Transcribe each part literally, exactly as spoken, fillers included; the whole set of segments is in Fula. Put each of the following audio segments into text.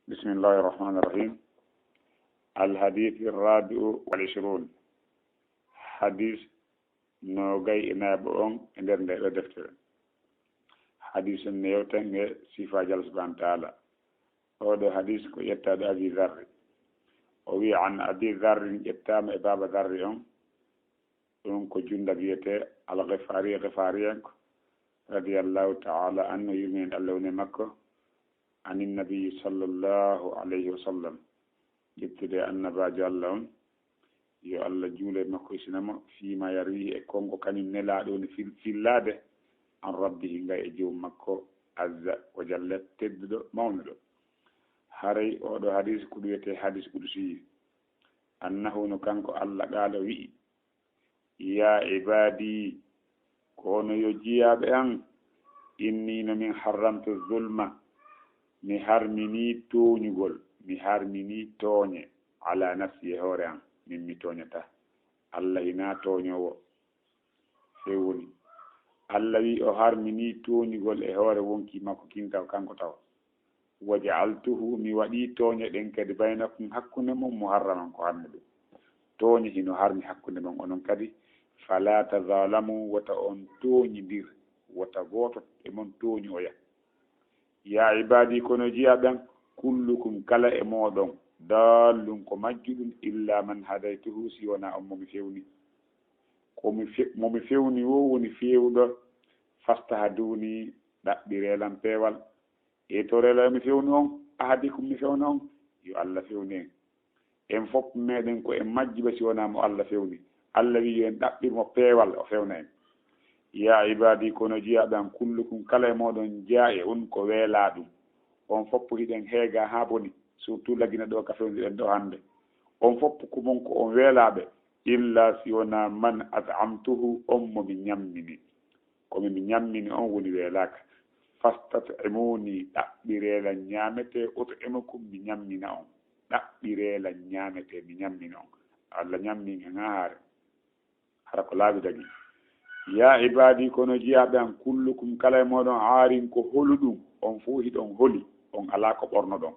بسم الله الرحمن الرحيم. الحديث الرابع والعشرون. Hadis noogay e nayaɓo on e nder nde ɗo deftere. Hadis on ne yewtan e sifaaji Allah subhanahu wa ta'ala. Oɗo hadis ko ƴettaaɗo Abi Dharri. O wi'i, an Abi Dharri, ƴettaama e baaba Dharri on. Ɗum ko Jundab wiyetee Al-Ghifari, Ghifariyanko, radiyallahu ta'ala anhu, yurmeen Allah woni e makko, anin Nabiyyi sallallahu alayhi wa sallam, ƴettude Annabaajo Allah on, yo Allah juule e makko, hisina mo, fiima yarwihi, e kon ko kañum Nelaaɗo woni fil-, fillaade, an Rabbihi, ngay e Joomu makko, azza wa jalla, tedduɗo, mawnuɗo. Haray oɗo hadis ko ɗum wiyetee hadis qudusi, annahu, no kanko Allah qaala wi'i, yaa ibaadii, ko onon yo jiyaaɓe an, innii, no min harramtu zulma, mi harminii tooñugol, mi harminii tooñe, alaa nafsii, e hoore an, min mi tooñataa. Allah hinaa tooñoowo, fewni. Allah wi'i o harminii tooñugol e hoore wonkii makko kin taw, kanko taw. Wa ja'altuhu, mi waɗii tooñe ɗen kadi, baynakum, hakkunde mon, muharraman, ko harmuɗum. Tooñe hino harmi hakkunde mon, onon kadi. Falaa tazaalamu, wota on tooñindir, wota gooto e mon tooñoya. Yaa ibaadii, kono jiyaaɓe an, kullukum, kala e mooɗon, daallun, ko majjuɗum, illaa man hadaytuhu, si wonaa on mo mi fewni. Ko mi fe-, mo mi fewni woo woni feewuɗo, fastahduuni, ɗaɓɓiree lan peewal. E toree lan yo mi fewnu on, ahdikum, mi fewna on, yo Allah fewnu en. En fof meɗen ko en majjuɓe si wonaa mo Allah fewni. Allah wi'i yo en ɗaɓɓir mo peewal, o fewna en. Yaa ibaadii, kono jiyaaɓe an, kullukum, kala e mooɗon, jaa'i'un, ko weelaaɗum. On fof hiɗen heegaa haa boni, surtout Lagine ɗo ka fewndiɗen ɗo hannde. On fof ko mon ko on weelaaɓe, illaa si wonaa man at'amtuhu, on mo mi ñammini. Ko mi, mi ñammini on woni weelaaka. Fastat'imuni, ɗaɓɓiree lan ñaametee, ut'imkum, mi ñammina on. Ɗaɓɓiree lan ñaametee, mi ñammina on. Allah ñammin en haa haare. Hara ko laaɓi dagi. Yaa ibaadii, kono jiyaaɓe an, kullukum, kala e mooɗon, aarin, ko holuɗum. On fof hiɗon holi, on alaa ko ɓornoɗon.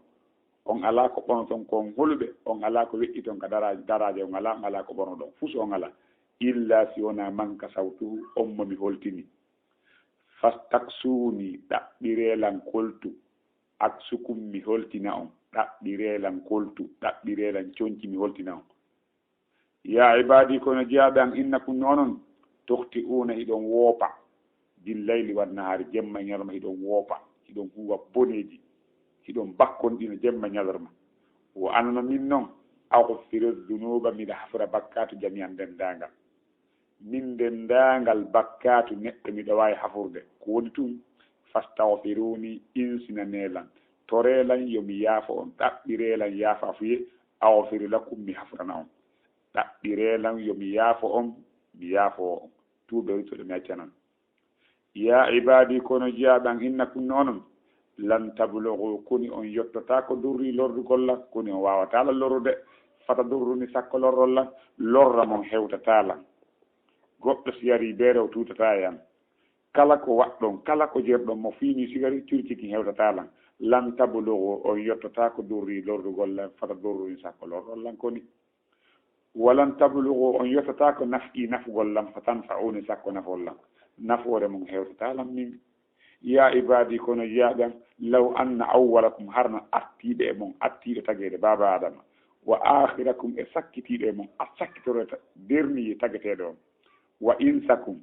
On alaa ko ɓornoton, ko on holuɓe, on alaa ko weƴƴiton ka dara-, daraaje, on alaa, on alaa ko ɓornoɗon. Fus on alaa. Illaa si wonaa man kasawtuhu, on mo mi holtini. Fastaksuuni, ɗaɓɓiree lan koltu. Aksukum, mi holtina on. Ɗaɓɓiree lan koltu, ɗaɓɓiree lan conci, mi holtina on. Yaa ibaadii, kono jiyaaɓe an, innakum, no onon, tukhti'uuna, hiɗon woopa, billayli wan nahaari, jemma e ñalorma hiɗon woopa, hiɗon huuwa boneeji, hiɗon bakkondiina jemma e ñalorma. Wa ana, no min non, aghfiru dhunuuba, miɗa hafora bakkaatu, jamii'an, denndaangal. Min denndaangal bakkaatu neɗɗo miɗo waawi haforde. Ko woni tun, fastaghfiruuni, insinanee lan, toree lan yo mi yaafo on, ɗaɓɓiree lan yaafaafuye, aghfir lakum, mi hafrana on. Ɗaɓɓiree lan yo mi yaafo on, mi yaafo on. Tuubee, ruttuɓe, mi accanan. Yaa ibaadii, kono jiyaaɓe an, innakum, no onon, lan tablughu, koni on yottotaako durri lorrugol lan, koni on waawataa lan lorrude, fatadurruuni, sakko lorron lan, lorra mon hewtataa lan. Goɗɗo si yarii beere, o tuutataa e an. Kala ko waɗɗon, kala ko jerɗon mo fii nii sigari, curki kin hewtataa lan. Lan tablughu, on yottotaako durri lorrugol lan, fatadurruuni, sakko lorron lan koni. Walan tablughu, on yottotaako naf'ii, nafugol lan, fatanfa'uuni, sakko nafon lan. Nafoore mon hewtataa lan min. Yaa ibaadii, kono jiyaaɓe an, law anna awwalakum, harno attiiɗo e mon, attiiɗo tageede, baaba Aadama, wa aakhirakum, e sakkitiiɗo e mon, a sakkitoro ta-, dernier tageteeɗo on, wa insakum,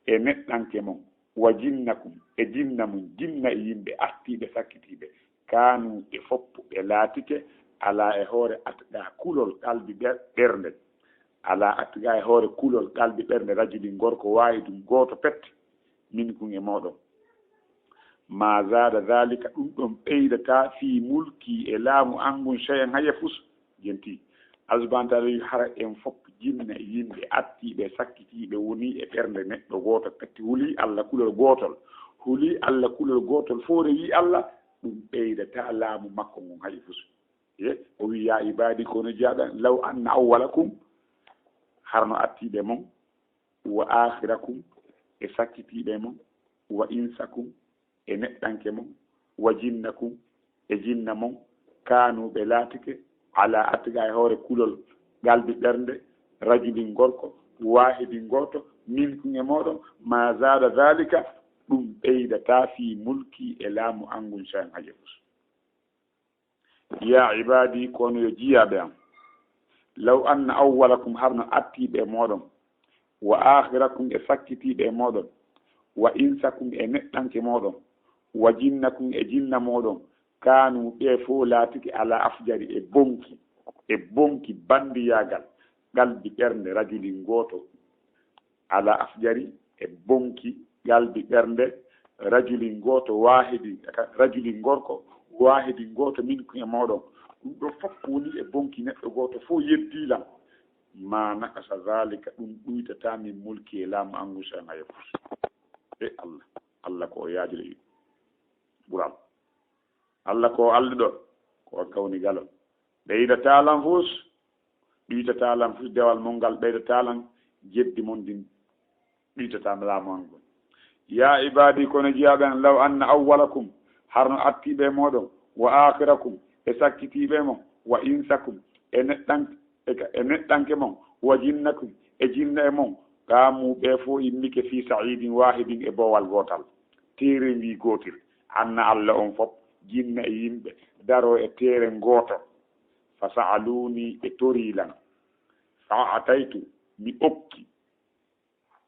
e neɗɗanke mon, wa jinnakum, e jinna mon, jinna e yimɓe attiiɓe, sakkitiiɓe, kaanu, ɓe fof ɓe laatike, alaa e hoore atqaa kulol qalbi ɓer-, ɓernde, alaa atqaa e hoore kulol qalbi ɓernde rajulin gorko waahidun gooto pet, minkum e mooɗon. Maa zaada dhaalika, ɗum ɗon ɓeydataa fii mulkii e laamu an ngun shay'an hay fus. Jenti. Allah subhaanahu wa ta'aalaa wi hara en fof jinne e yimɓe attiiɓe sakkitiiɓe woni e ɓernde neɗɗo gooto pet huli Allah kulol gootol. Huli Allah kulol gootol fof rewi Allah, ɗum ɓeydataa laamu makko ngun hay fus. Ye, o wi yaa ibaadii kono jiyaaɓe an, law anna awwalakum, harno attiiɓe mon, wa aakhirakum, e sakkitiiɓe mon, wa insakum, e neɗɗanke mon, wa jinnakum, e jinna mon, Kaanu ɓe laatike, ala atga e hoore kulol, qalbi ɓernde, rajulin gorko, waahidin gooto, minkum e mooɗon, ma zaada daalika, ɗum ɓeydataa fii mulki e laamu an ngun shay'an hay e fus. Yaa ibaadi, kono yo jiyaaɓe am, law anna awwalakum, harno attiiɓe e mooɗon, wa aakhirakum e sakkitiiɓe e mooɗon, wa insakum e neɗɗanke mooɗon, wa jinnakum e jinna mooɗon, kaanu ɓe fof laatike ala afjari e bonki, e bonki bandiyaagal, qalbi ɓernde rajulin gooto, ala afjari e bonki qalbi ɓernde rajulin gooto waahidin, rajulin gorko waahidin gooto minkum e mooɗon. Ɗum ɗo fof woni e bonki neɗɗo gooto fof yeddii lan. Ma naqasa zaalika, ɗum ɗuytataa min mulki e laamu an ngu shay'an hay e fus. E Allah, Allah ko o yaajuɗo e ɓural. Allah ko o alɗuɗo, ko o kawnigalo. Ɓeydataa lan fus, ɗuytataa lan fus, dewal mon ngal ɓeydataa lan, jeddi mon ndin ɗuytataa laamu an ngun. Yaa ibaadi, kono jiyaaɓe an, law anna awwalakum, harno attiiɓe e mooɗon, wa aakhirakum, e sakkitiiɓe mon, wa insakum, e neɗɗan-, e ka-, e neɗɗanke mon, wa jinnakum, e jinna e mon, qaamu ɓe fof immike fii sa'iidin waahidin e boowal gootal, teerenwii gootel, anna Allah on fof, jinna e yimɓe, daroo e teeren gooto. Fa sa'aluuni, ɓe torii lan. Fa a'taytu, mi okki.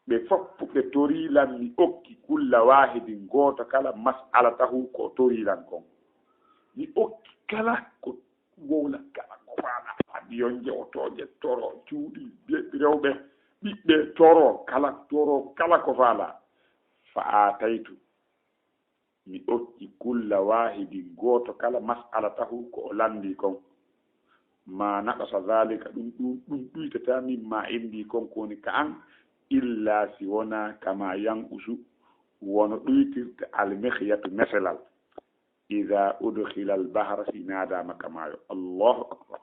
Ɓe fof ɓe torii lan, mi okki, kulla waahidin, gooto kala, mas'alatahu, ko o torii lan kon. Mi okki kala ko wowla, kala ko faala, avion, jewtooje, toro, cuuɗi, be-, rewɓe, ɓiɓɓe, toro, kala, toro, kala ko faala. Fa aataytu, mi okki kulla waahidin, gooto kala, mas'alatahu, ko o lanndii kon. Ma naqasa zaalika, ɗum, ɗum, ɗum ɗuytataa min ma inndii kon, ko woni ka an, illa si wonaa kama yanqusu, wono ɗuytirta almihyatu meselal, iza udkhila albahra, si naadaama ka maayo. Allahu akbar.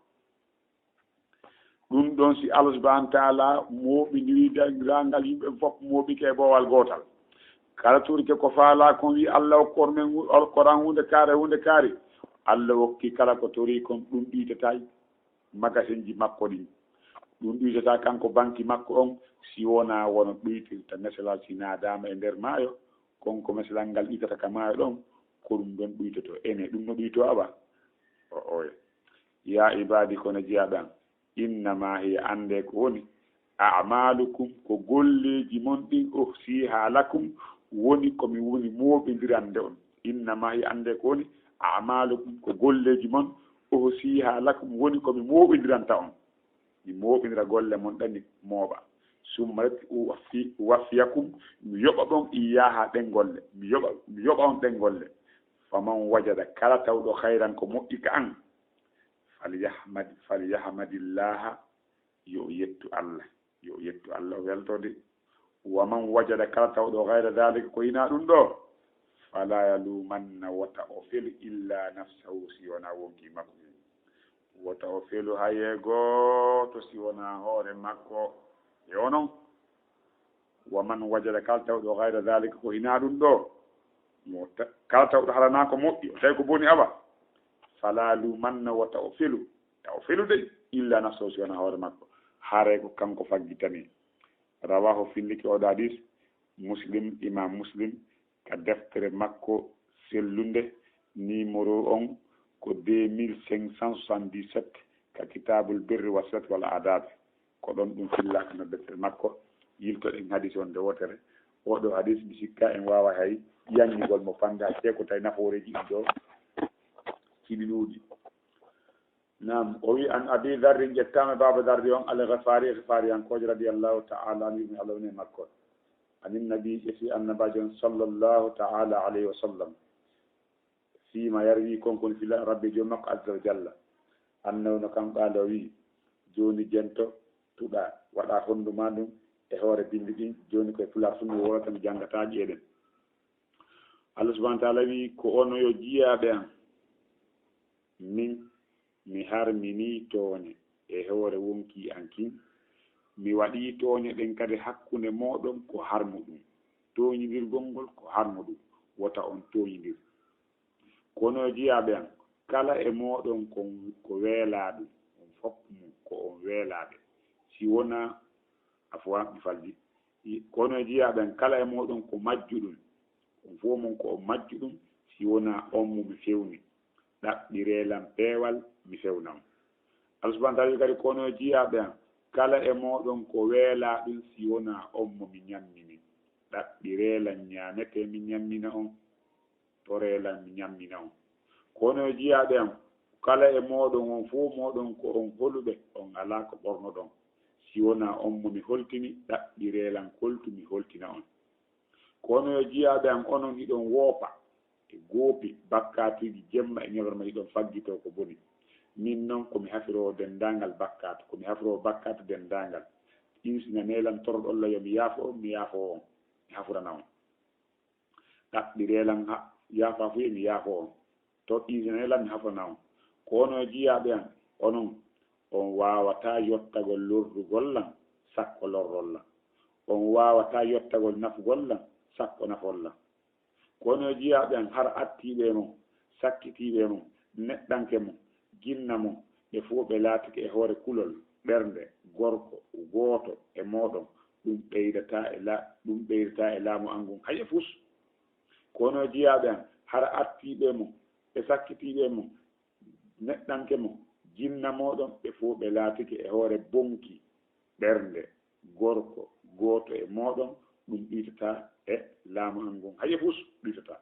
Ɗum ɗon, si Allah subhanahu wa taala mooɓindirii denndaangal yimɓe fof, mooɓike e boowal gootal. Kala torike ko faalaa kon, wi Allah okkoran men hu-, okkoran huunde kaari, huunde kaari. Allah okki kala ko torii kon, ɗum ɗuytataa magasinji makko ɗin. Ɗum ɗuytataa kanko banki makko on, si wonaa wono ɗuytirta meselal si naadaama e nder maayo, kon ko meselal ngal ɗuytata ka maayo ɗon, ko ɗum ɗon ɗuytotoo. Ene, ɗum no ɗuytoo awa? O, oya. Yaa ibaadi, kono jiyaaɓe an, innama hiya, anndee ko woni, a'malukum, ko golleeji mon ɗin, uhsiha lakum, woni ko mi woni mooɓindirande on. Innama hiya, anndee ko woni, a'malukum, ko golleeji mon, uhsiha lakum, woni ko mi mooɓindiranta on. Mi mooɓinira golle mon ɗen, mi mooɓa. Summa uwaffi-, uwaffiyakum, mi yoɓa on iyyaha ɗen golle. Mi yoɓa, mi yoɓa on ɗen golle. Faman wajada, kala tawɗo khayran ko moƴƴi ka an, falyahmad-, falyahmadillaha, yo o yettu Allah. Yo o yettu Allah, o weltoo de. Wa man wajada, kala tawɗo, gayra daalika, ko hinaa ɗum ɗoo, falaa yaluumanna, wota o felu, illaa nafsahu, si wonaa wonkii makko. Wota o felu hay e gooto si wonaa hoore makko. E onon, wa man wajada, kala tawɗo, gayra daalika, ko hinaa ɗum ɗoo, mo ta-, kala tawɗo halanaa ko moƴƴi, o tawi ko boni awa, falaa luumanna, wota o felu, ta o felu de, illaa nafsahu, si wonaa hoore makko, haray ko kanko faggitanii. Rawahu, fillike oɗo hadis, Muslim, Imam Muslim, ka deftere makko sellunde, numéro on ko deux mille cinq cent soixante-dix-sept, ka Kitabul Birri Wasilati wal Adabi. Ko ɗon ɗum fillaka no deftere makko. Yiltoɗen hadis on nde wootere. Oɗo hadis, mi sikka en waawa hay yanngigol mo fannde, hakkee ko tawi nafooreeji ɗin ɗoo hiɗi ɗuuɗi. Naam, o wi, an Abi Dharrin, ƴettaama Baaba Dharri on, Al Ghifaari, Ghifaariyankoojo, radiyallahu ta'ala anhu, yurmi Allah woni e makko. Anin Nabi, ƴetti Annabaajo on, sallallahu ta'ala alayhi wa sallam. Fiima yarwi, kon kon filla Rabbi Joom makko, azza wa jalla. Annahu, no kan qaala, o wi, jooni jento, tuɗa, waɗa hondu ma ndun e hoore bindi ɗin, jooni koye Pulaar tun mi wowlata, mi janngataa, ƴeeɗen. Allah subhanahu wa ta'ala wi, ko onon yo jiyaaɓe an, min mi harminii tooñe e hoore wonkii an kin, mi waɗii tooñe ɗen kadi hakkunde mooɗon ko harmuɗum, tooñindirgol ngol ko harmuɗum, wota on tooñindir. Kono yo jiyaaɓe an, Kala e mooɗon ko, ko weelaaɗum, on fof mum ko on weelaaɓe, si wonaa, afwa, mi falji. Kono e jiyaaɓe am, kala e mooɗon ko majjuɗum, on fof mum ko on majjuɗum, si wonaa on mo mi fewni, ɗaɓɓiree lan peewal, mi fewna on. Allah subhanahu wa taala wi kadi, kono e jiyaaɓe am, kala e mooɗon ko weelaaɗum, si wonaa on mo mi ñammini, ɗaɓɓiree lan ñaametee, mi ñammina on. Toree lan mi ñammina on. Kono e jiyaaɓe am, kala e mooɗon, on fof mooɗon ko on holuɓe, on alaa ko ɓornoɗon, si wonaa on mo mi holtini, ɗaɓɓiree lan koltu mi holtina on. Kono e jiyaaɓe am, onon hiɗon woopa e goopi bakkaatuuji jemma e ñalorma, hiɗon faggitoo ko boni. Min non ko mi hafiroowo denndaangal bakkaatu, ko mi hafiroowo bakkaatu denndaangal. Insinanee lan, toroɗon lan yo mi yaafo on, mi yaafo on, mi hafurana on. Ɗaɓɓiree lan ha-, yaafa fu, e mi yaafo on. To isinanee lan, mi hafana on. Ko onon e jiyaaɓe am, onon, on waawataa yottagol lorrugol lan, sakko lorrol lan. On waawataa yottagol nafugol lan, sakko nafol lan. Ko onon e jiyaaɓe am, hara attiiɓe e mon, sakkitiiɓe e mon, neɗɗanke mon, jinna mon, ɓe fof ɓe laatike e hoore kulol, ɓernde, gorko gooto e mooɗon, ɗum ɓeydataa e la-, ɗum ɓeydataa e laamu an ngun hay e fus. Ko onon e jiyaaɓe am, hara attiiɓe e mon, e sakkitiiɓe e mon, neɗɗanke mon, jinna mooɗon, ɓe fof ɓe laatike e hoore bonki, ɓernde, gorko gooto e mooɗon, ɗum ɗuytataa e laamu an ngun hay e fus, ɗuytataa.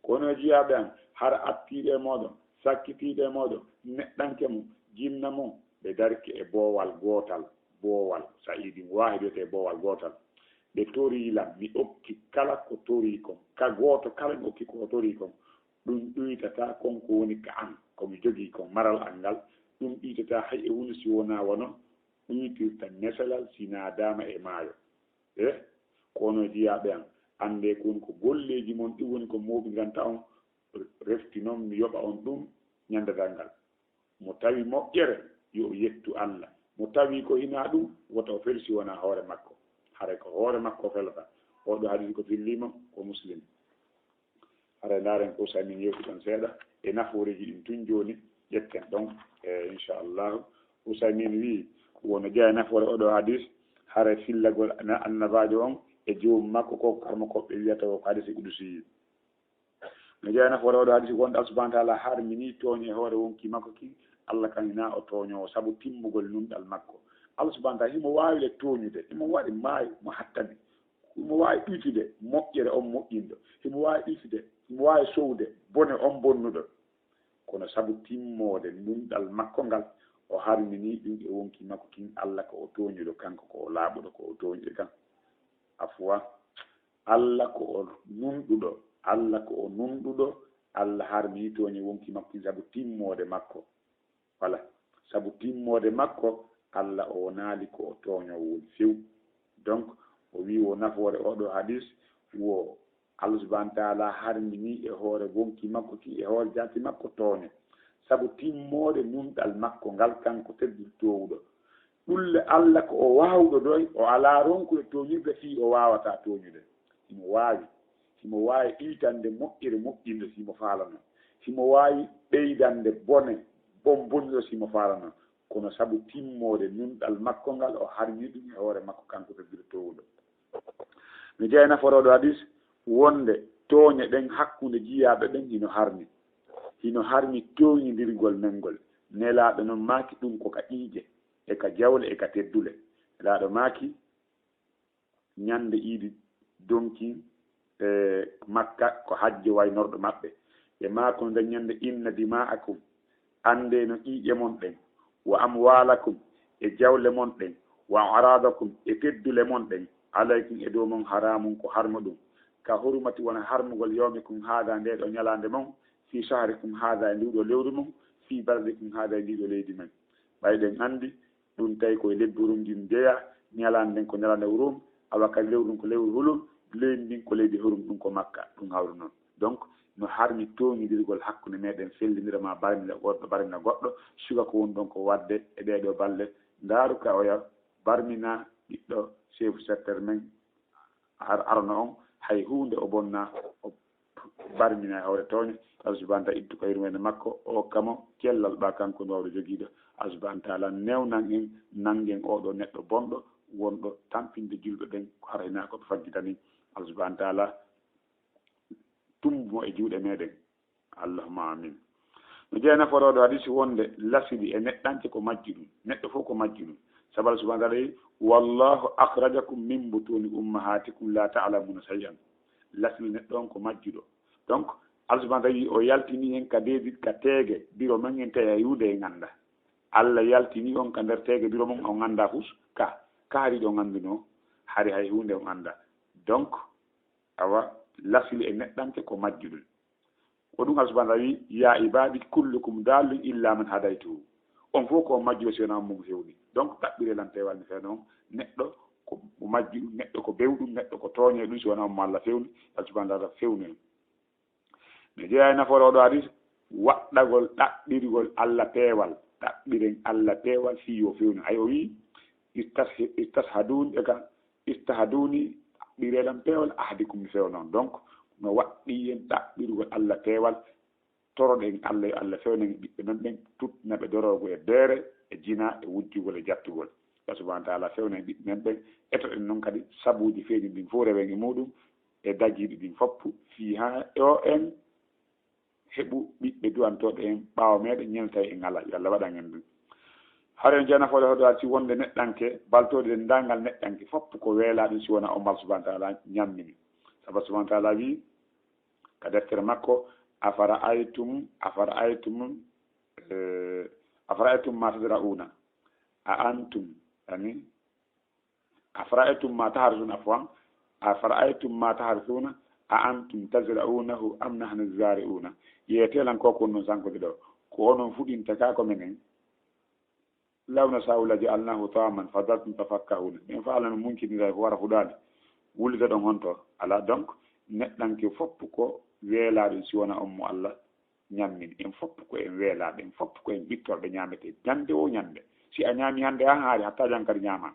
Ko onon e jiyaaɓe am, hara attiiɓe e mooɗon, sakkitiiɓe e mooɗon, neɗɗanke mon, jinna mon, ɓe darike e boowal gootal, boowal, sa'iidin waahid wiyetee boowal gootal. Ɓe torii lan, mi okki kala ko torii kon, ka gooto kala mi okki ko o torii kon, ɗum ɗuytataa kon ko woni ka an, ko mi jogii kon, maral an ngal, ɗum ɗuytataa hay e huunde si wonaa wano ɗuytirta nesalal si naadaama e maayo. E, ko onon e jiyaaɓe am, anndee ko woni ko golleeji mon ɗin woni ko mooɓindiranta on, refti non mi yoɓa on ɗum ñande darngal. Mo tawi moƴƴere, yo o yettu Alla. Mo tawi ko hinaa ɗum, wota o felu si wonaa hoore makko. Haray ko hoore makko o felata. Oo ɗoo hadiisi ko fillii mo ko Muslim. Haray ndaaren ko Usaymin yewti ɗon seeɗa e nafooreeji ɗin tun jooni, ƴetten ɗon, e, inchallahu. Usaymin wi'i, wano jeyaa e nafoore oo ɗoo hadiis, haray fillagol na-, annabaajo on e joomu makko ko karmokooɓe wiyata ko hadiisi qudusi. No jeyaa e nafoore oo ɗoo hadiisi wonde Allah subhanahu wa taala harminii tooñe e hoore wonkii makko kin, Allah kan hinaa o tooñoowo sabu timmugol nunɗal makko. Allah subhanahu wa taala himo waawi le tooñude, himo waɗi maayo mo hattani. Himo waawi ɗuytude moƴƴere on moƴƴinɗo. Himo waawi ɗuytude, himo waawi sowde bone on bonnuɗo. Kono sabu timmoode nunɗal makko ngal, o harminii ɗum e wonkii makko kin. Alla ko o tooñuɗo, kanko ko o laaɓuɗo, ko o tooñuɗo kan. Afuwa, Alla ko o nunɗuɗo, Alla ko o nunɗuɗo, Alla harminii tooñe wonkii makko kin sabu timmoode makko. Wala, sabu timmoode makko, Alla o wonaali ko o tooñoowo woni few. Donc, o wii wo nafoore oo ɗoo hadis, wo Allah subhanahu wa taala harmini e hoore wonkii makko ki, e hoore jaati makko tooñe. Sabu timmoode nunɗal makko ngal, kanko teddude toowuɗo. Ɗulle Alla ko o waawuɗo doy, o alaa ronkude tooñirde fii o waawataa tooñude. Himo waawi, himo waawi ɗuytande moƴƴere moƴƴinɗo si mo faalano. Himo waawi ɓeydande bone bon bonnuɗo si mo faalano. Kono sabu timmoode nunɗal makko ngal, o harmi ɗum e hoore makko, kanko tedduɗo toowuɗo. No jeyaa e nafoore oo ɗoo hadis, wonde tooñe ɗen hakkunde jiyaaɓe ɓen hino harmi. Hino harmi tooñindirgol men ngol. Nelaaɗo non maaki ɗum ko ka ƴiiƴe, e ka jawle, e ka teddule. Nelaaɗo maaki, ñande iidi donkin, e, Makka ko hajjo waynorɗo maɓɓe. Ɓe maako nder ñande, inna dima'akum, anndee no ƴiiƴe mon ɗen, wa amwaalakum, e jawle mon ɗen, wa a'raadakum, e teddule mon ɗen, alaykum, e dow mon, haraamun, ko harmo ɗum, ka hurmati, wona harmugol, yawmikum haada, ndee ɗoo ñalaande mon, fii shahrikum haada, e nduu ɗoo lewru mon, fii baladikum haada, e ndii ɗoo leydi men. Ɓay ɗen anndi, ɗum tawi ko e lebbi hurum ndin jeyaa, ñalaande nden ko ñalaande hurum, awa kadi lewru ndun ko lewru hurum, leydi ndin ko leydi hurum, ɗum ko Makka, ɗum hawri non. Donc, no harmi tooñidirgol hakkunde meɗen, fellindira ma barmina goɗɗo, barmina goɗɗo, suka ko woni ɗon ko waɗde e ɗee ɗoo balɗe. Ndaaru ka oya, barmina ɓiɗɗo chef secteur men, ar-, arano on, hay huunde o bonna, o barmina e hoore tooñe, Alsubanta ittu ka yurmeende makko, o kamo cellal ɓa kanko no wawde jogiiɗo. Alsubanta taala newnan en, nangen oɗo neɗɗo bonɗo, wonɗo tampinde julɓe ɓen, ko hara hina ko ɓe faggitani. Alsubanta taala tumbo e juuɗe meɗen. Allahumma amin. No jeeya nafoore oɗo hadisi wonde lasili e neɗɗanke ko majjuɗum, neɗɗo fof ko majjuɗum. Sabu Allah subhanahu wa taala wi, "Wallahu akhrajakum min butuni ummahatikum la ta'lamuna shay'an." Lasili neɗɗo on ko majjuɗo. Donc, Allah subhanahu wa taala wi o yaltini en ka deedi, ka teege biro men en, tawi hay huunde en annda. Allah yaltini on ka nder teege biro mon, on annda fus ka, ka hari ɗo on annduno, hari hay huunde on annda. Donc, awa, lasili e neɗɗanke ko majjuɗum. Ko ɗum Allah subhanahu wa taala wi, "Ya ibadi kullukum dallun illa man hadaytuhu." On fof ko on majjuɗo si wona on mo fewni. Donc, ɗaɓɓire lan peewal ni fewno on. Neɗɗo ko majjuɗum, neɗɗo ko bewɗum, neɗɗo ko tooñe ɗum si wona on mo Allah fewni. Allah subhanahu wa taala fewni en. Mi jeeya e nafoore oɗo hadis, waɗɗagol, ɗaɓɓirgol Allah peewal. Ɗaɓɓiren Allah peewal fii yo fewnu. Hay o wi, "Istas-, istashhadun-, e ka, istahaduni, ɗaɓɓire lan peewal, ahdikum mi fewnon." Donc, no waɗɗi en ɗaɓɓirgol Allah peewal, toroɗen Allah yo Allah fewnen ɓiɓɓe men ɓen, tuttina ɓe doroogo e beere, e jina, e wujjugol, e jattugol. Allah subhanahu wa taala fewnen ɓiɓɓe men ɓen, etoɗen non kadi sabuuji feeñi ɗin fof rewen e muɗum, e dagiiɗi ɗin foppu, fii haa o en heɓu ɓiɓɓe du'antooɓe en ɓaawo meɗen, ñande tawi en alaa, yo Allah waɗan en ɗum. Hara en jeeya nafoore hoɗo si wonde neɗɗanke, baltoode denndaangal neɗɗanke, foppu ko weelaa ɗum si wonaa on Allah subhanahu wa taala ñammini. Sabu subhanahu wa taala wi ka deftere makko, "Afara'aytum, afara'aytum, eh, afara'aytum ma tazra'una, a antum," yani, "Afara'aytum ma taharsuna," afwan, "Afara'aytum ma taharsuna, a antum tazra'unahu am nahnu zari'una." Yeete lan ko kon non sanko ɗo. Ko onon fuɗinta ka ko menen. "Law nasha'u la ja'alnahu hutaman fa zaltum tafakkahuna." Min fa Allah no munkinira ko wara fuɗaade. Wulida ɗon honto? Ala, donc, neɗɗanke foppu ko weelaaɗo si wona on mo Allah ñammini. En foppu ko en weelaaɓe, en foppu ko en ɓittorɓe ñaametee ñande o ñande. Si a ñaami hannde haa haari, hatta jankari ñaama.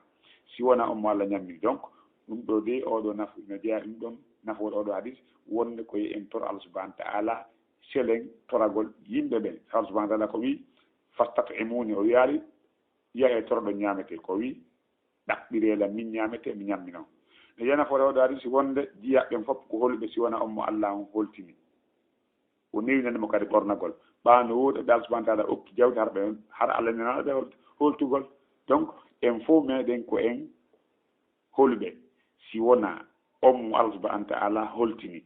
Si wona on mo Allah ñammini. Donc, ɗum ɗo de, oɗo nafu, no jeeya ɗum ɗon, nafoore oɗo hadis, wonde ko en toro Allah subhanahu wa ta'ala, selen toragol yimɓe ɓen. Allah subhanahu wa ta'ala ko wi, "Fastat'imuni," o wiyaali, "Yahe toroɗon ñaametee," ko wi, "Ɗaɓɓiree lan min ñaametee, mi ñamminon." No jeeya nafoore oɗo hadis wonde jiyaaɓe ɓen fof ko holuɓe si wona on mo Allah on holtini. O newinani mo kadi ɓornagol. Ɓaawo no woodi ɓe Allah subhanahu wa ta'ala okki jawdi, hara ɓe, hara Allah nana ɓe holt-, holtugol. Donc, en fof meɗen ko en holuɓe si wona on mo Allah subhanahu wa ta'ala holtini.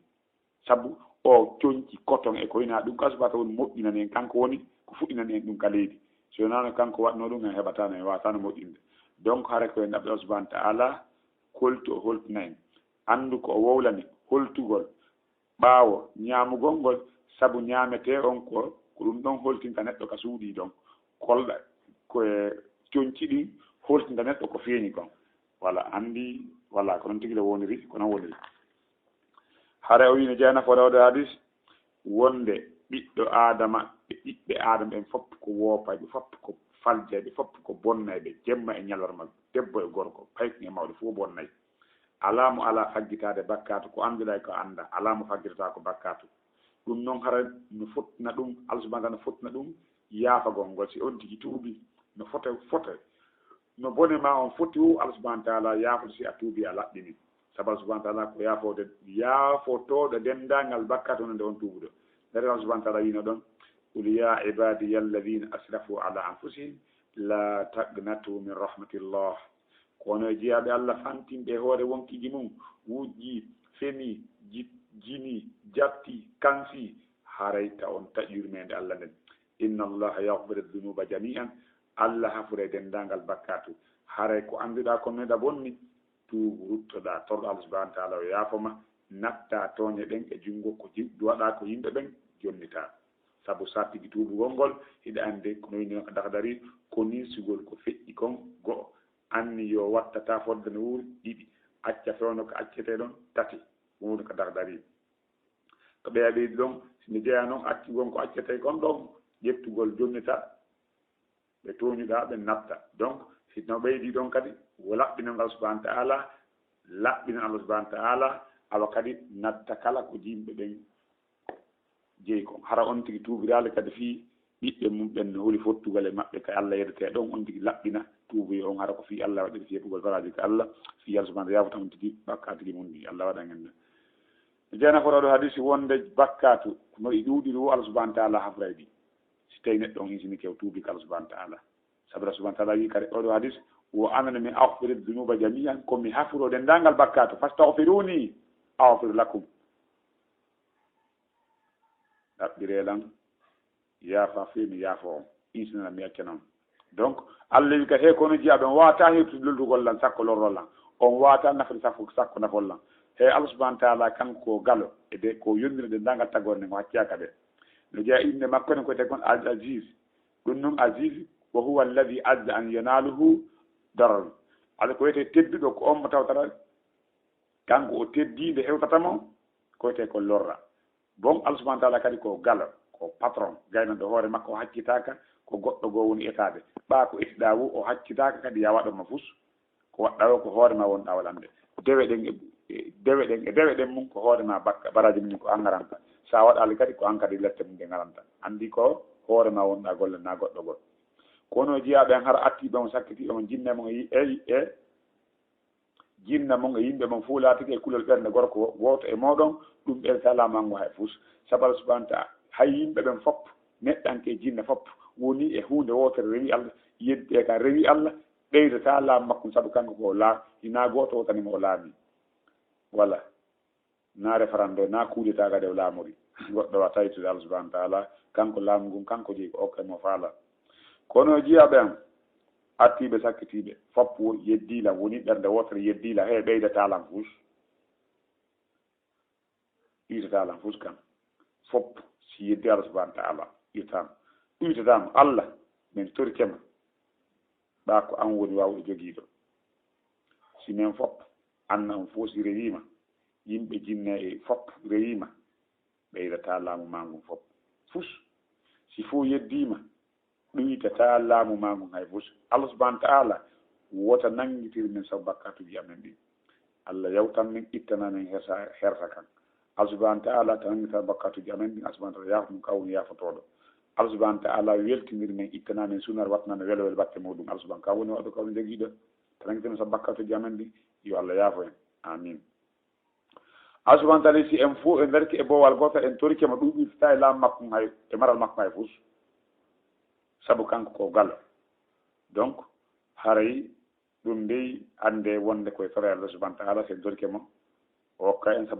Sabu o coñci coton e ko wina ɗum, ka subata woni moƴƴinani en, kanko woni ko fuɗɗinani en ɗum ka leydi. Si wonaano kanko waɗno ɗum, en heɓataano, en waataano moƴƴinde. Donc, hara ko en ɗaɓɓe o subhanahu wa ta'ala holtu, o holtina en. Anndu ko o wowlani holtugol ɓaawo ñaamugol ngol, sabu ñaametee on ko, ko ɗum ɗon holtinta neɗɗo ka suuɗii ɗon. Kolɗa ko e coñci ɗin holtinta neɗɗo ko feeñi kon. Wala anndi, wala ko non tigi le woniri, ko non woniri. Hara o wiino jeeya nafoore oɗo hadis, wonde ɓiɗɗo Aadama, ɓe ɓiɓɓe Aadama ɓen fof ko woopayɓe, fof ko faljayɓe, fof ko bonnayɓe, jemma e ñalorma, debbo e gorko, payɗi e mawɗo, fof bonnay. Alaa mo alaa faggitaade bakkaatu, ko annduɗaa e ko anndaa, alaa mo faggitataako bakkaatu. Ɗum noon hara no fottina ɗum, Allah subhanahu wa ta'ala no fottina ɗum yaafagol ngol. Si on tigi tuubi, no fote, fote. No bone ma on foti o, Allah subhanahu wa ta'ala yaafoto si a tuubi, a laɓɓini. Sabu Allah subhanahu wa ta'ala ko yaafoode, yaafotooɗo denndaangal bakkaatu wonande on tuubuɗo. Nder Allah subhanahu wa ta'ala wiino ɗon, "Qul ya ibadiya alladhina asrafu ala anfusihim la taqnatu min rahmatillah." Kono e jiyaaɓe Allah fantinɓe e hoore wonkiji mum, wujji, femi, ji-, jini, jatti, kansi, haray ta on taƴi yurmeende Allah nden. "Inna Allaha yaghfiru dhunuba jami'an." Allah hafure denndaangal bakkaatu. Haray ko annduɗaa ko meɗa bonni, tuubu, ruttoɗaa, torɗo Allah subhanahu wa ta'ala o yaafo ma, natta tooñe ɗen e junngo ko ji-, duwaɗaa ko yimɓe ɓen jonnitaa. Sabu sartigi tuubugol ngol, hiɗa anndi ko no winndino ka Dakhdari, ko ninsugol ko feƴƴi kon go'o. Anni yo wattata fodde no wuuri ɗiɗi. Acca fewndo ko accetee ɗon tati. Ko woni ka Dakhdari. Ko ɓeya ɓeydi ɗon, si mi jeyaa noon accugol ko accetee kon ɗon, ƴettugol jonnita, ɓe tooñuɗaa ɓe natta. Donc, si no ɓeydi ɗon kadi, wo laɓɓinangal subhanahu wa ta'ala, laɓɓinan Allah subhanahu wa ta'ala, awa kadi natta kala ko yimɓe ɓen jeyi kon. Hara on tigi tuubiraali kadi fii ɓiɓɓe mum ɓen no holi fottugal e maɓɓe ka Alla yeddetee ɗon, on tigi laɓɓina tuubuye on, hara ko fii Alla waɗiri fii heɓugol baraaji ka Alla, fii Alla subhanahu wa ta'ala yaafata on tigi bakkaatuuji mun ɗi. Alla waɗan en ɗum. Jeenayi, ko ɗoo hadisi wonde bakkaatu no ɗi ɗuuɗiri woo, Alla subhanahu wa ta'ala hafuray ɗi. Si tawi neɗɗo on insinike o tuubi ka Alla subhanahu wa ta'ala. Sabu Alla subhanahu wa ta'ala wi kadi ɗoo hadis, "Wa ana mi aghfiru dhunuba jami'an," ko mi hafuro denndaangal bakkaatu, "fastaghfiruni aghfir lakum." Ɗaɓɓiree lan, yaafa fii mi yaafo on, insinana mi accana on. Donc, Alla wi kadi, he kono jiyaaɓe, on waawataa hirtude loltugol lan, sakko lorrol lan. On waawataa nafde sakko, sakko nafol lan. He Alla subhanahu wa ta'ala, kanko ko galo, e de, ko yondina denndaangal tagoore nden, o haccaaka ɓe. No jeyaa innde makko nden ko wiyetee kon Al Aziz. Ɗum non Aziz, wa huwa alladhi azza an yanaluhu darar. Alla ko wiyetee tedduɗo, ko on mo tawtata kanko o teddii nde hewtata mo, ko wiyetee ko lorra. Bon, Alla subhanahu wa ta'ala kadi ko galo, ko patron, gaynanɗo hoore makko, o haccitaaka ko goɗɗo goo woni etaade. Ɓaa ko etiɗaa woo, o haccitaaka kadi yo a waɗan mo fus. Ko waɗɗaa woo ko hoore maa wonɗaa waɗande. Dewe ɗen e, e dewe ɗen e dewe ɗen mum ko hoore maa bakka, baraaji mum ko an ngaranta. So a waɗaali kadi ko an kadi lette mum ɗe ngaranta. Anndi ko hoore maa wonɗaa golle naa goɗɗo goɗɗo. Kono jiyaaɓe an hara attii ɓe on, sakkiti ɓe on, jinne mon e, e, e jinna mon e yimɓe mon fof laatike e kulol ɓernde gorko wooto e mooɗon, ɗum ɓeydataa laamu ngu hay fus. Sabu Alla subhanahu wa ta'ala, hay yimɓe ɓen fof, neɗɗanke e jinne fof, woni e huunde wootere rewi Alla, yeddi e ka rewi Alla, ɓeydataa laamu makko, sabu kanko ko o laa-, hinaa gooto wotani mo o laami. Wala, naa référendum, naa coup d'État kadi o laamori. Goɗɗo wa tawtude Alla subhanahu wa ta'ala, kanko laamu ngun, kanko jeyi ko okka mo faala. Kono jiyaaɓe am, attiiɓe, sakkitiiɓe, fof wo-, yeddii lan, woni ɓernde wootere yeddii lan, he ɓeydataa lan fus. Ɗuytataa lan fus kan. Fof, si yeddii Alla subhanahu wa ta'ala, ɗuytataa mo. Ɗuytataa mo, Alla, min torike ma. Ɓaa ko an woni waawuɗo jogiiɗo. Si men fof, an na on fof si rewiima, yimɓe jinne e fof rewiima, ɓeydataa laamu maa ngun fof. Fus, si fof yeddiima, ɗuytataa laamu maa ngun hay fus. Alla subhanahu wa ta'ala wota nanngitir men sabu bakkaatuuji amen ɗin. Alla yawtan men, ittana men hersa, hersa kan. Alla subhanahu wa ta'ala ta nanngita bakkaatuuji amen ɗin. Alla subhanahu wa ta'ala yaafo mum, ka woni yaafotooɗo. Alla subhanahu wa ta'ala weltinir men, ittana men sunar, wattana men welo welo batte muɗum. Alla subhanahu ka woni waɗɗo, ka woni jogiiɗo. Ta nanngita men sabu bakkaatuuji amen ɗin. Yo Alla yaafo en. Amin. Alla subhanahu wa ta'ala, si en fof en darike e boowal gootal, en torike mo, ɗum ɗuytataa e laamu makko hay, e maral makko hay fus. Sabu kanko ko galo. Donc, haray ɗum dey, annde wonde koye toree Alla subhanahu wa ta'ala, si en torike mo, o hokka en sabu